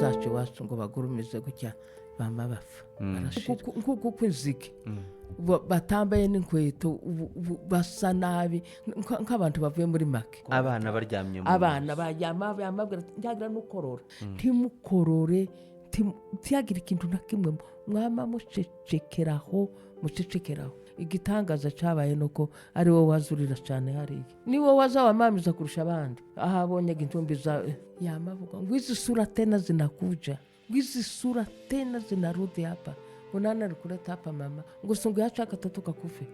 zacu iwacu ngo bagurumize gutya, bama bapfa, barashira. Nk'uku kw'inzige batambaye n'inkweto, basa nabi nk'abantu bavuye muri make. Abana baryamye mu Abana baryama, bamabwira ati ntiyagira n'ukorora, ntimukorore, ntihagire ikintu na kimwe mwama, mucecekeraho, mucecekeraho. Igitangaza cyabaye ni uko ari wowe wazurira cyane hariya, ni wowe waza wamamiza kurusha abandi. Aho abonye intumbi za yamavuga ngo izi sura tena zinakuja, ngo izi sura tena zinarudi hapa, ngo nani alikuleta hapa mama, ngo sungu yacu akatatu kakufe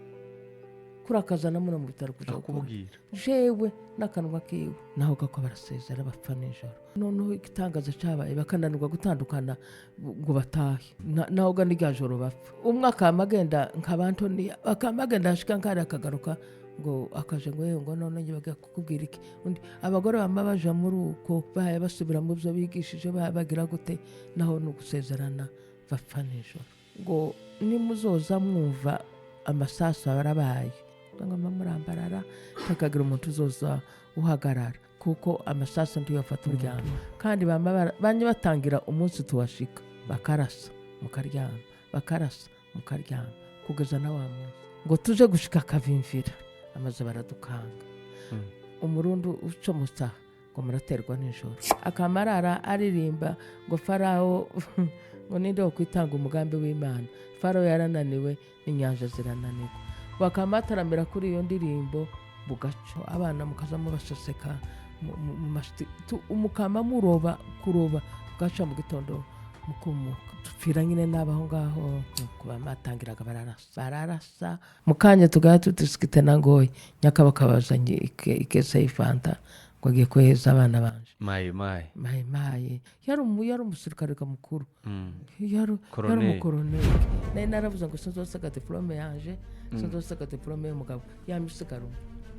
kurakazana muno mu bitaro kuja gukora. Akubwira? Jewe n'akanwa kiwe naho gako barasezera, bapfa nijoro. Noneho igitangaza cyabaye, bakananirwa gutandukana ngo batahe. Naho ga n'irya joro bapfa, umwe akama agenda nka bantoni, akama agenda ashika nkari, akagaruka ngo akaje ngo yewe, ngo none njye bagiye kukubwira iki? Undi abagore bama baja muri uko bahaye basubira mu byo bigishije, bahaye bagira gute, naho ni ugusezerana, bapfa nijoro. Ngo nimuzoza mwumva amasasu arabaye, ngo murambarara, hakagira umuntu uzoza uhagarara, kuko amasasu ntiyafata uryama. Kandi bama banye batangira umunsi tuwashika, bakarasa mukaryama, bakarasa mukaryama, kugeza na wa munsi ngo tuje gushika akavimvira amaze baradukanga. Umurundi ucomotsa ngo muraterwa nijoro, akamarara aririmba ngo Farawo, ngo ninde wo kwitanga umugambi w'Imana? Farawo yarananiwe n'inyanja zirananirwa. Bakamataramira kuri iyo ndirimbo bugaca, abana mukazamo baseseka mu mukama muroba kuroba, bugaca mu gitondo mukumuka, dupfira nyine n'abaho ngaho. Nuko bamatangiraga bararasa, bararasa mu kanya tugaya tudisikite na ngoyi nyakabaka bazanye ikese y'ifanta ngo agiye kohereza abana banje. Mayi mayi. Mayi mayi yari umusirikare mukuru. Yari Koroneli. Umukoroneli. Nari naravuze ngo sinzosiga diplôme yanje, sinzosiga diplôme y'umugabo, yamisigara umwe.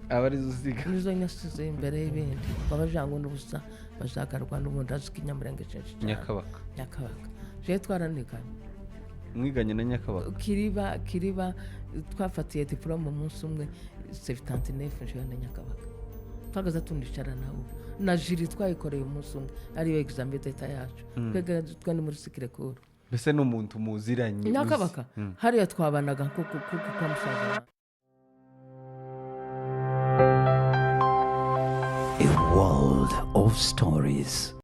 Aba arizo usiga. Nizo nyasize imbere y'ibindi, ngo abajango n'ubusa bazagarwa n'ubundi, azi ko Inyamurenge censhi cyane. Nyakabaka. Nyakabaka jewe twaraniganye. Mwiganye na Nyakabaka? Kiriba, kiriba twafatiye diplôme umunsi umwe, 79, jewe na Nyakabaka twagaza tunicara nawe na jiri, twayikoreye umunsi umwe, ariyo examen d'État yacu. Twebwe twe ni muri cycle court. Mbese ni umuntu muziranye uzi? Nyakabaka hariya twabanaga nko kwa musaza wanjye. A world of stories.